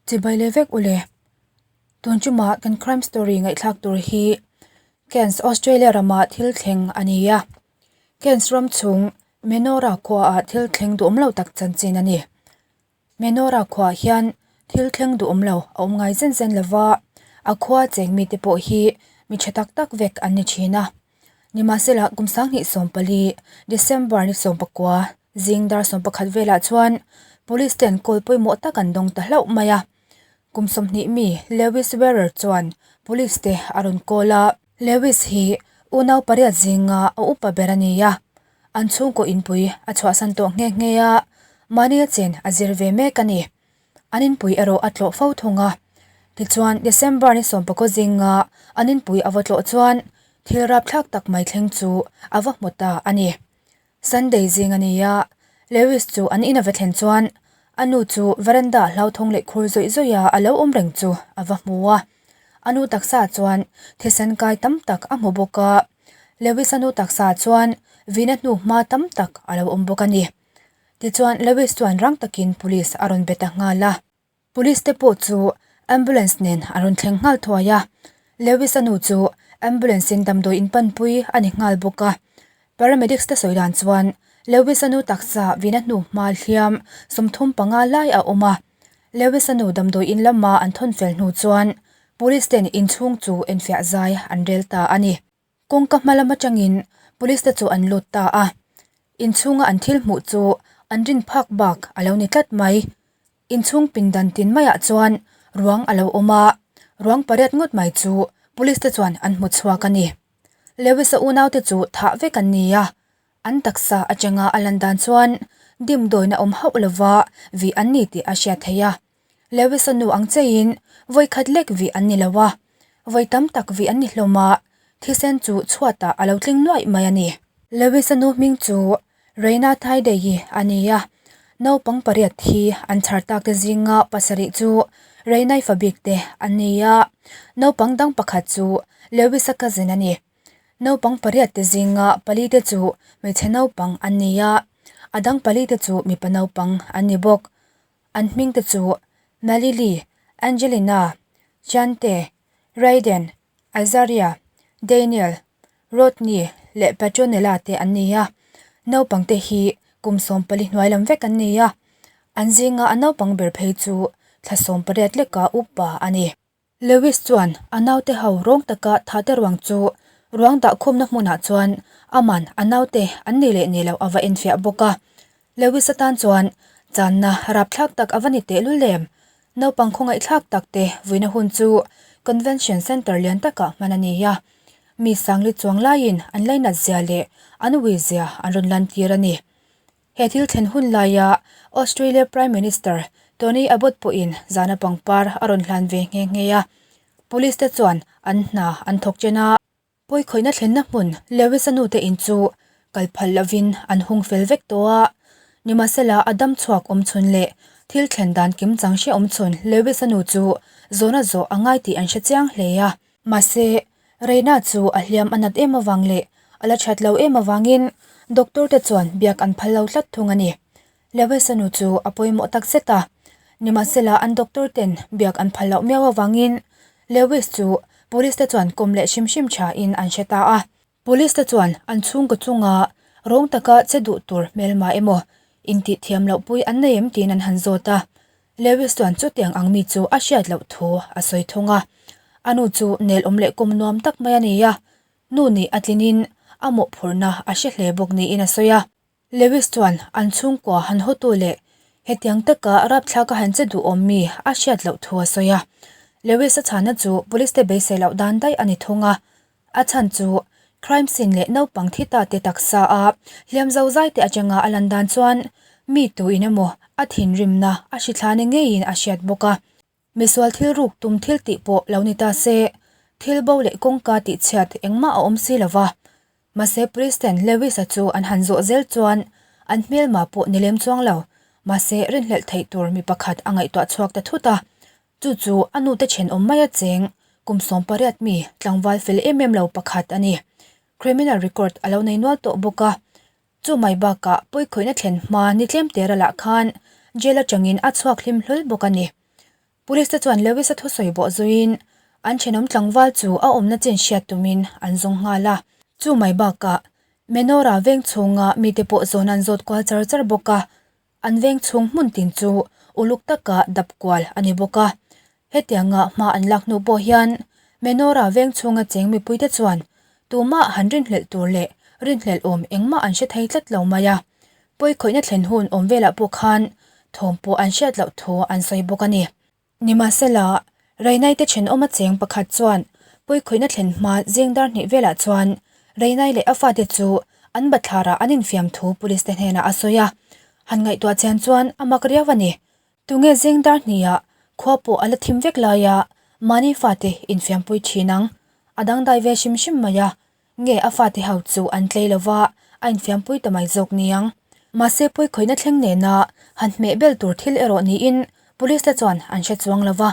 Chibai leh vek ule. Tun chuma kan crime story ngaihthlak tur hi Cairns Australia rama thil thleng a ni a. Cairns ram chhung Menora khuaah thil thleng duhawm lo tak chanchin a ni. Menora khuaah hian thil thleng duhawm lo a awm ngai zen zen lova, a khua cheng mite pawh hi mi tha tak tak vek an ni thin a. Nimahsela kum 2014 December ni 19 Zing dar 11 velah chuan Police ten kawl pawimawh tak an dawng ta hlauh mai a. Kum 20 mi Lewis Wearer chuan Police te a rawn call a. Lewis hi unau pariat zinga a upa ber a ni a, an chhungkaw inpui a chhuahsan tawh nghe nghe a, mahni a chen a zir ve mek a ni. An inpui erawh a tlawh fo thung a. Tichuan December ni 19 zinga an inpui a va tlawh chuan thil rapthlak tak mai thleng chu a va hmu ta a ni. Sunday zing a ni a, Lewis chu an in a va thlen chuan a nu chu veranda ah hlauthawng leh khur zawih zawih a a lo awm reng chu a va hmu a. A nu taksa chuan thisen kai tam tak a hmu bawk a, Lewis a nu taksa chuan vihna hnu hma tam tak a lo awm bawk a ni. Tichuan Lewis chuan rang takin police a rawn be ta nghal a. Police te pawh chu ambulance nen an rawn thleng nghal thuai a, Lewis a nu chu ambulance in damdawi in panpui a ni nghal bawk a. Paramedics te sawi dan chuan Lewis a nu taksa vina hnu hma hliam 35 lai a awm a, Lewis a nu damdawi in lama an thawn fel hnu chuan police ten inchhung chu enfiah zai an rel ta a ni. Kawngka hma lam atangin police te chu an lut ta a, inchhunga an thil hmuh chu an rin phak bak a lo ni tlat mai. Inchhung pindan tin maiah chuan ruang a lo awm a, ruang pariat ngawt mai chu police te chuan an hmu chhuak a ni. Lewis-a unaute chu thah vek an ni a, an taksa atanga a lan dan chuan dimdawina awm hauh lova vih an ni tih a hriat theih a. Lewis-a nu ang cheiin vawi khat lek vih an ni lo a, vawi tam tak vih an ni hlawm a, thisen chu chhuatah a lo tling nuaih mai a ni. Lewis-a nu hming chu Reina Thaiday-i a ni a, naupang pariat hi an chhar tak te zinga pasarih chu Reina-i fa bik te an ni a, naupang dang pakhat chu Lewis-a cousin a ni. Naupang pariat te zinga pali te chu hmeichhe naupang an ni a, a dang pali te chu mipa naupang an ni bawk. An hming te chu Malili, Angelina, Chante, Raiden, Azaria, Daniel, Rodney leh Petronella te an ni a. Naupang te hi kum 14 hnuai lam vek an ni a. An zinga a naupang ber phei chu thla 18 leka upa a ni. Lewis chuan a naute ho rawng taka thate ruang chu ruang dahkhawmna hmunah chuan aman a naute an ni leh ni loh a va enfiah bawk a. Lewis atan chuan channa rapthlak tak a va ni tehlul em? Naupang khawngaihthlak tak te vuina hun chu Convention Centre lian takah hman a ni a. Mi sangli chuang laiin an lainat zia leh an ui zia an rawn lantir a ni. He thil thlen hun laia Australia Prime Minister Tony Abbott pawhin zana pangpar a rawn hlan ve nghe nghe a. Police te chuan an hna an thawk chen a. Pawikhawihna thlenna hmun Lewis-a nute in chu kal phal lovin an hung fel vek tawh a. Nimahsela a dam chhuak awm chhun leh thil thlen dan kimchang hre awm chhun Lewis-a nu chu zawhna zawh a ngai tih an hre chiang hle a. Mahse, Reina chu a hliam a nat em avang leh a la that lo em avangin doctor te chuan biak an phal lo tlat thung a ni. Lewis-a nu chu a pawimawh tak zet a, nimahsela an doctor ten biak an phal loh miau avangin Lewis chu police te chuan kawm leh hrim hrim thain an hre ta a. Police te chuan an chhungkaw chunga rawng taka che duh tur hmelma emaw intih thiam loh pui an nei em tiin an han zawt a. Lewis chuan chutiang ang mi chu a hriat loh thu a sawi thung a. A nu chu nel awm leh kum nuam tak mai a ni a, nu nih a tlinin a mawhphurhna a hre hle bawk niin a sawi a. Lewis chuan an chhungkua han hawtu leh hetiang taka rapthlak a han che duh awm mi a hriat loh thu a sawi a. Lewis a chhana chu police te beisei loh dan daih a ni thung a. A chhan chu crime scene leh naupang thi ta te taksa a hliam zo zai te atanga a lan dan chuan mi tu in emaw a thinrimna a hrithla ni ngeiin a hriat bawk a. Misual thil ruk tum thil tih pawh lo ni ta se, thil bo leh kawngka tih chhiat engmah a awm si lo va. Mahse police ten Lewis-a chu an han zawh zel chuan an hmelma pawh ni lem chuang lo, mahse rinhlelh theih tur mi pakhat a ngaihtuah chhuak ta thut a. Chu chu a nute thenawm maia cheng kum 18 mi tlangval fel em em lo pakhat a ni. Criminal record a lo nei nual tawh bawk a. Chu mai bakah pawikhawihna thlen hma ni tlem tera lah khan jail atangin a chhuak hlim hlawl bawk a ni. Police te chuan Lewis-a thusawi bawh zuiin an thenawm tlangval chu a awmna chin hriat tumin an zawng nghal a. Chu mai bakah Menorah veng chhunga mite pawh zawn an zawt kual char char bawk a, an veng chhung hmun tin chu uluk taka dap kual a ni bawk a. Hetianga hma an lak hnu pawh hian Menorah veng chhunga cheng mipuite chuan tumah han rinhlelh tur leh rinhlelh awm engmah an hre thei tlat lo mai a. Pawikhawihna thlen hun awm velah pawh khan thawm pawh an hriat loh thu an sawi bawk a ni. Nimahsela, Rainai te thenawma cheng pakhat chuan pawikhawihna thlen hma zing dar hnih velah chuan Rainai leh a fate chu an bathlarah an infiam thu police te hnenah a sawi a. Han ngaihtuah chian chuan a mak riau a ni. Tunge zing dar hnihah khua pawh a la thim vek laia mahni fate infiampui thin ang? A dangdai ve hrim hrim mai a, Nge a fate ho chu an tlei lo va, a infiampui ta mai zawk niang. Mahse pawikhawihna thleng nena han hmeh bel tur thil erawh niin police te chuan an hre chuang lo va.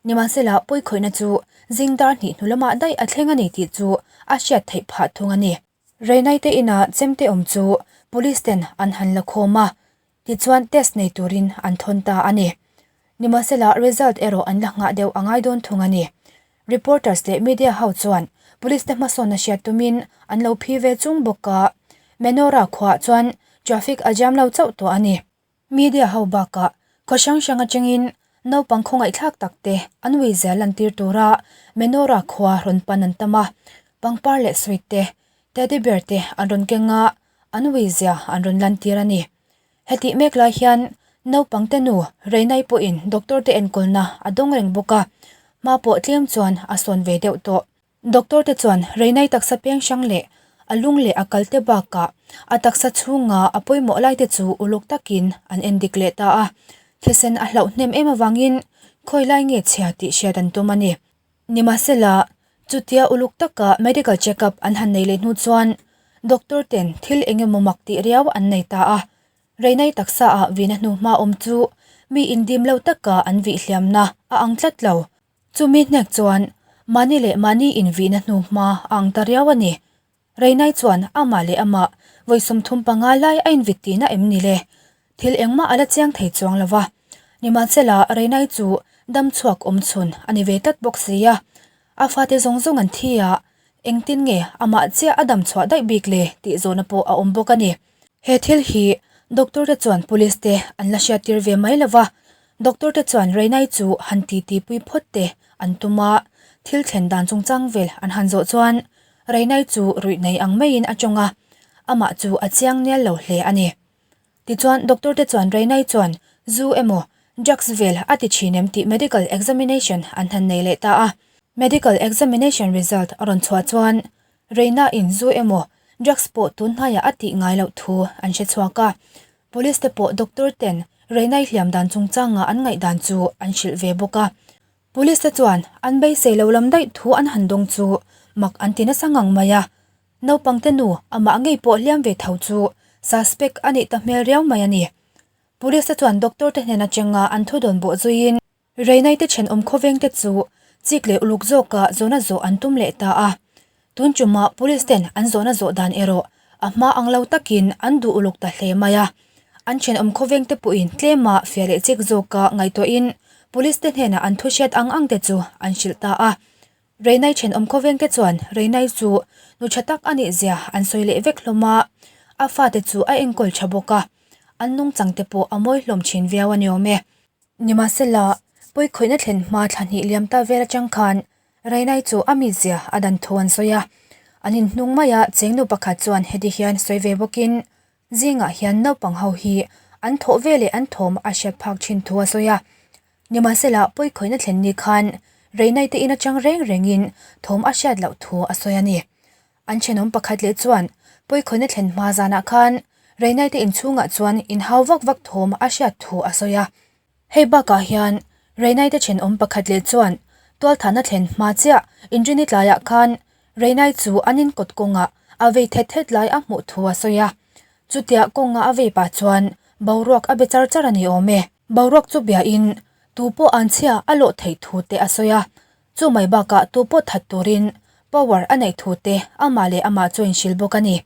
Nimahsela pawikhawihna chu zing dar hnih hnu lamah daih a thleng a ni tih chu a hriat theih phah thung a ni. Reinai te ina chemte awm chu police ten an han la khawm a, Tichuan test nei turin an thawn ta a ni. Nimahsela result erawh an la nghah deuh a ngai dawn thung a ni. Reporters leh media ho chuan police te hmasawnna hriat tumin an lo phi ve chung bawk a, Menora khuaah chuan traffic a jam lo chauh tawh a ni. Media ho bakah khaw hrang hrang atangin naupang khawngaihthlak tak te an ui zel lantir tura Menora khua rawn pan an tam a, pangpar leh sweet te, teddy bear te an rawn keng a, an uizia an rawn lantir a ni. Hetih mek lai hian naupangte nu Reinai pawhin doctor te enkawlna a dawng reng bawk a, hma pawh tlem chuan a sawn ve deuh tawh. Doctor te chuan Reinai taksa peng hrang leh a lung leh a kal te bakah a taksa chhunga a pawimawh lai te chu uluk takin an endik leh ta a, thisen a hlauh hnem em avangin khawi lai nge chhia tih hriat an tum a ni. Nimahsela, chutia uluk taka medical check-up an han nei leh hnu chuan doctor ten thil eng emaw mak tih riau an nei ta a. Reinai taksa ah vihna hnu hma awm chu mi indim lo taka an vih hliamna a ang tlat lo. Chumi hnek chuan mahni leh mahni invihna hnu hma a ang ta riau a ni. Reinai chuan amah leh amah vawi 35 lai a invit tihna em ni le? Thil engmah a la chiang thei chuang lo va. Nimahsela, Reinai chu dam chhuak awm chhun a ni ve tlat bawk si a. A fate zawng zawng an thi a, engtin nge amah chiah a dam chhuah daih bik le tih zawhna pawh a awm bawk a ni. He thil hi doctor te chuan police te an la hriattir ve mai lo va, doctor te chuan Reinai chu han titi pui phawt te an tum a, thil thlen dan chungchang vel an han zawh chuan Reinai chu ruih nei ang maiin a tawng a, amah chu a chiang nel lo hle a ni. Tichuan doctor te chuan Reinai chuan zu emaw drugs vel a ti thin em tih medical examination an han nei leh ta a. Medical examination result a rawn chhuah chuan Reina in zu emaw drugs pawh tun hnaiah a tih ngai loh thu an hre chhuak a. Police te pawh doctor ten Reinai hliam dan chungchanga an ngaihdan chu an hrilh ve bawk a. Police te chuan an beisei lo lam daih thu an han dawng chu mak an ti nasa ngang mai a. Naupang te nu amah ngei pawh hliam ve tho chu suspect a nih ta hmel riau mai a ni. Police te chuan doctor te hnen atanga an thu dawn bawh zuiin Reinai te thenawm khawveng te chu chik leh uluk zawka zawhna zawh an tum leh ta a. Tun tumah police ten an zawhna zawh dan erawh a hma ang lo takin an duh uluk ta hle mai a. An thenawm khawveng te pawhin tlema fiah leh chik zawka ngaihtuahin police te hnenah an thu hriat ang ang te chu an hrilh ta a. Reinai thenawm khawveng te chuan Reinai chu nu tha tak a nih zia an sawi leh vek hlawm a, a fate chu a enkawl tha bawk a, an nungchang te pawh a mawi hlawm thin viau a ni awm e. Nimahsela, pawikhawihna thlen hma thla hnih liam ta vel atang khan Reinai chu a mizia a dan thu an sawi a, an inhnung maia chengnu pakhat chuan heti hian sawi ve bawkin zingah hian naupang ho hi an thawh ve leh an thawm a hriat phak thin thu a sawi a. Nimahsela, pawikhawihna thlen ni khan Reinai te in atang reng rengin thawm a hriat loh thu a sawi a ni. An thenawm pakhat leh chuan pawikhawihna thlen hma zanah khan Reinai te inchhungah chuan inhau vak vak thawm a hriat thu a sawi a. Hei bakah hian Reinai te thenawm pakhat leh chuan tualthahna thlen hma chiah inrini tlaiah khan Reinai chu an inkawt kawngah a vei thet thet lai a hmuh thu a sawi a. Chutia kawnga a vei pah chuan boruak a be char char a ni awm e. Boruak chu biain tu pawh an chhia a lawh theih thu te a sawi a. Chu mai bakah tu pawh that turin power a neih thu te amah leh amah chu a inhrilh bawk a ni.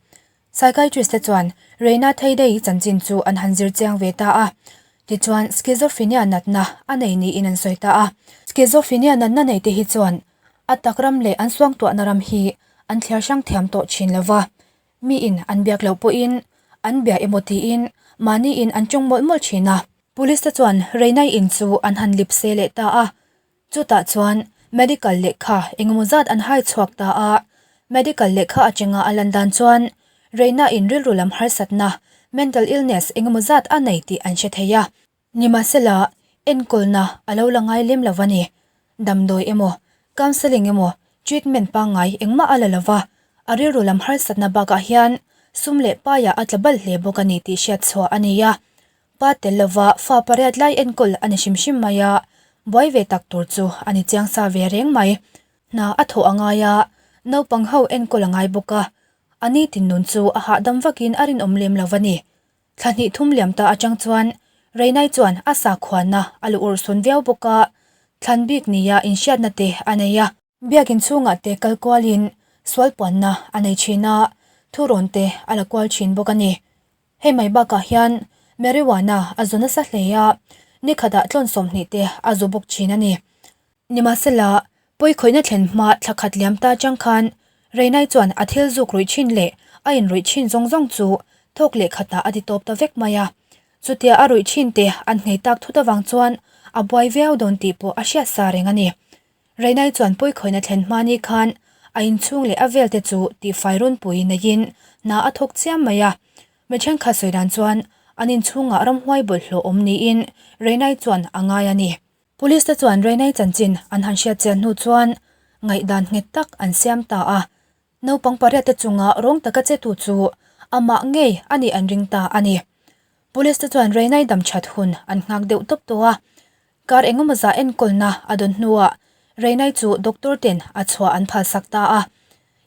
Psychiatrist te chuan Reina Theidei chanchin chu an han zir chiang ve ta a. Tichuan, schizophrenia natna a nei niin an sawi ta a. Schizophrenia natna nei te hi chuan a tak ram leh an suangtuahna ram hi an thliar hrang thiam tawh thin lo va. Miin an biak loh pawhin an bia emaw tiin mahniin an tawng mawlh mawlh thin a. Police te chuan Reinai in chu an han lip se leh ta a. Chutah chuan medical lehkha engemaw zat an hai chhuak ta a, medical lehkha atanga a lan dan chuan Reina in rilru lam harsatna, mental illness, engemaw zat a nei tih an hre thei a. Nimahsela, enkawlna a lo la ngai lem lo a ni. Damdawi emaw, counselling emaw, treatment pangngai engmah a la lo va, a rilru lam harsatna bakah hian sum leh paiah a tla bal hle bawk a ni tih hriat chhuah a ni a. Pa tel lova fa pariat lai enkawl a ni hrim hrim mai a, buai ve tak tur chu a ni chiang sa ve reng mai. Hna a thawh a ngai a, naupang ho enkawl a ngai bawk a, a ni tin nun chu a hahdam vakin a rinawm lem lo a ni. Thla hnih thum liam ta atang chuan Reinai chuan a sakhuana a lu urhsun viau bawk a, thlan bik nia inhriatna te a nei a. Biakin chhungah te kal kualin sual puanna a nei thin a, thurawn te a la kual thin bawk a ni. Hei mai bakah hian marijuana a zu nasa hle a, ni khatah tlawn 20 te a zu bawk thin a ni. Nimahsela, pawikhawihna thlen hma thla khat liam ta chang khan Reinai chuan a thil zuk ruih thin leh a inruih thin zawng zawng chu thawk leh khatah a ti tawp ta vek mai a. Chutia a ruih thin te an nghei tak thut avang chuan a buai viau dawn tih pawh a hriat sa reng a ni. Reinai chuan pawikhawihna thlen hma ni khan a inchhung leh a velte chu tihfai runpui neiin hna a thawk chiam mai a. Mi thenkhat sawi dan chuan an inchhungah ramhuai bawlhhlawh awm niin Reinai chuan a ngai a ni. Police te chuan Reinai chanchin an han hriat chian hnu chuan ngaihdan nghet tak an siam ta a. Naupang pariat te chunga rawng taka chetu chu amah ngei a nih an ring ta a ni. Police te chuan Reinai dam that hun an nghak deuh tawp tawh a. Kar engemaw zah enkawlna a dawn hnuah Reinai chu doctor ten a chhuah an phalsak ta a.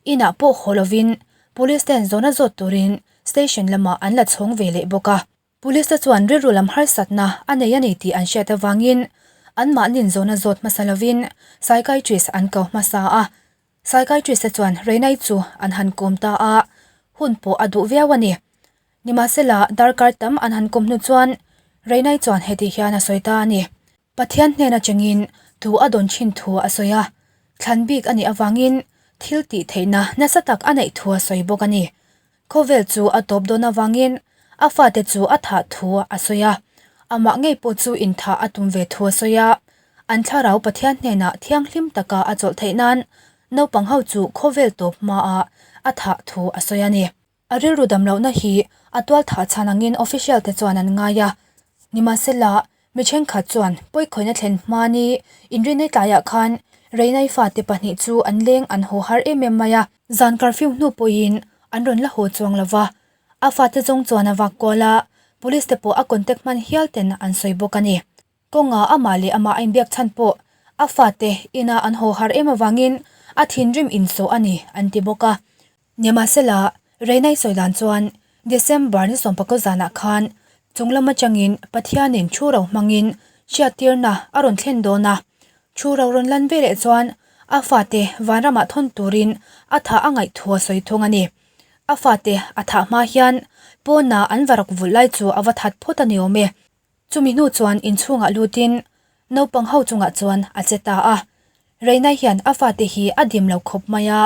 Inah pawh haw lovin Police ten zawhna zawt turin station lamah an la chhawng ve leh bawk a. Police te chuan rilru lam harsatna a nei a ni tih an hriat avangin anmahnin zawhna zawt hmasa lovin psychiatrist an ko hmasa a. Psychiatrist te chuan Reinai chu an han kawm ta a, hun pawh a duh viau a ni. Nimahsela, darkar tam an han kawm hnu chuan Reinai chuan heti hian a sawi ta a ni. Pathian hnen atangin thu a dawn thin thu a sawi a, thlan bik a nih avangin thil tih theihna nasa tak a neih thu a sawi bawk a ni. Khawvel chu a tawp dawn avangin a fate chu a thah thu a sawi a, amah ngei pawh chu inthah a tum ve thu a sawi a. An thlarau Pathian hnenah thianghlim taka a chawlh theih nan naupang ho chu khawvel tawp hmaah a thah thu a sawi a ni. A rilru dam lohna hi a tual thah chhan angin official te chuan an ngai a. Nimahsela, mi thenkhat chuan pawikhawihna thlen hma ni inrinei tlaiah khan Reinai fate pahnih chu an leng an haw har em em mai a. Zan curfew hnu pawhin an rawn la haw chuang lo va, a fate zawng chuan a vak kual a, police te pawh a contact hman hial ten an sawi bawk a ni. Kawnga amah leh amah a inbiak chhan pawh a fate ina an haw har em avangin a thinrim insawh a ni an ti bawk a. Nimahsela, Reinai sawi dan chuan December ni sawmpakaw zanah khan chung lam atangin Pathianin thu ro hmangin hriattirna a rawn thlen dawn a. Thu ro rawn lan veleh chuan a fate vanramah thawn turin a thah a ngaih thu a sawi thung a ni. A fate a thah hma hian pawna an varak vulh lai chu a va that phawt a ni awm e. Chumi hnu chuan inchhungah lutin naupang ho chungah chuan a che ta a. Reinai hian a fate hi a dim lo khawp mai a,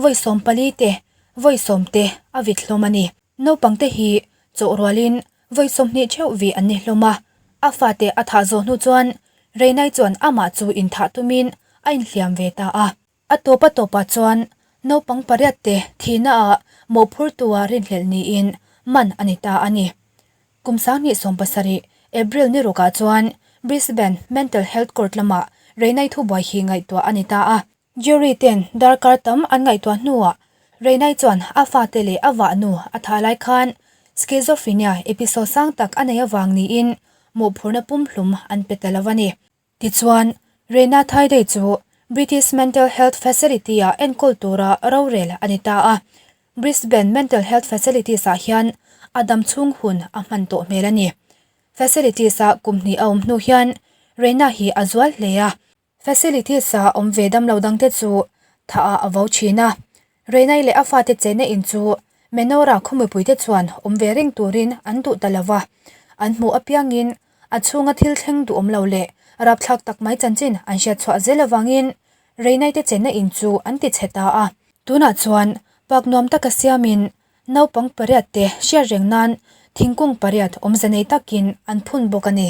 vawi 14 te, vawi 10 te a vit hlawm a ni. Naupang te hi chawh rualin vawi 20 theuh vih an ni hlawm a. A fate a thah zawh hnu chuan Reinai chuan amah chu inthah tumin a inhliam ve ta a. A tawp a tawpah chuan naupang pariat te thihna ah mawhphurtu-a rinhlelh niin man a ni ta a ni. Kum 2017 April ni rukah chuan Brisbane Mental Health Court lamah Reinai thubuai hi ngaihtuah a ni ta a. Jury ten darkar tam an ngaihtuah hnuah Reinai chuan a fate leh a vahnu a thah lai khan schizophrenia episode sang tak a nei avang niin mawhphurhna pumhlum an pe ta lo a ni. Tichuan, Reena Thaidei chu British Mental Health Facility-ah enkawl tura rorel a ni ta a. Brisbane Mental Health Facilities-ah hian a dam chhung hun a hman tawh hmel a ni. Facilities-a kum hnih a awm hnu hian Reena hi a zual hle a. Facilities-a awm ve dam lo dangte chu thah-ah a vo thin a. Reinai leh a fate chenna in chu Menora khaw mipuite chuan awm ve reng turin an duh ta lo va, an hmuh apiangin. A chhunga thil thleng duhawm lo leh rapthlak tak mai chanchin an hriat chhuah zel avangin Reinai te chenna in chu an ti chhe ta a. Tunah chuan park nuam taka siamin naupang pariat te hriat reng nan thingkung pariat awmze nei takin an phun bawk a ni.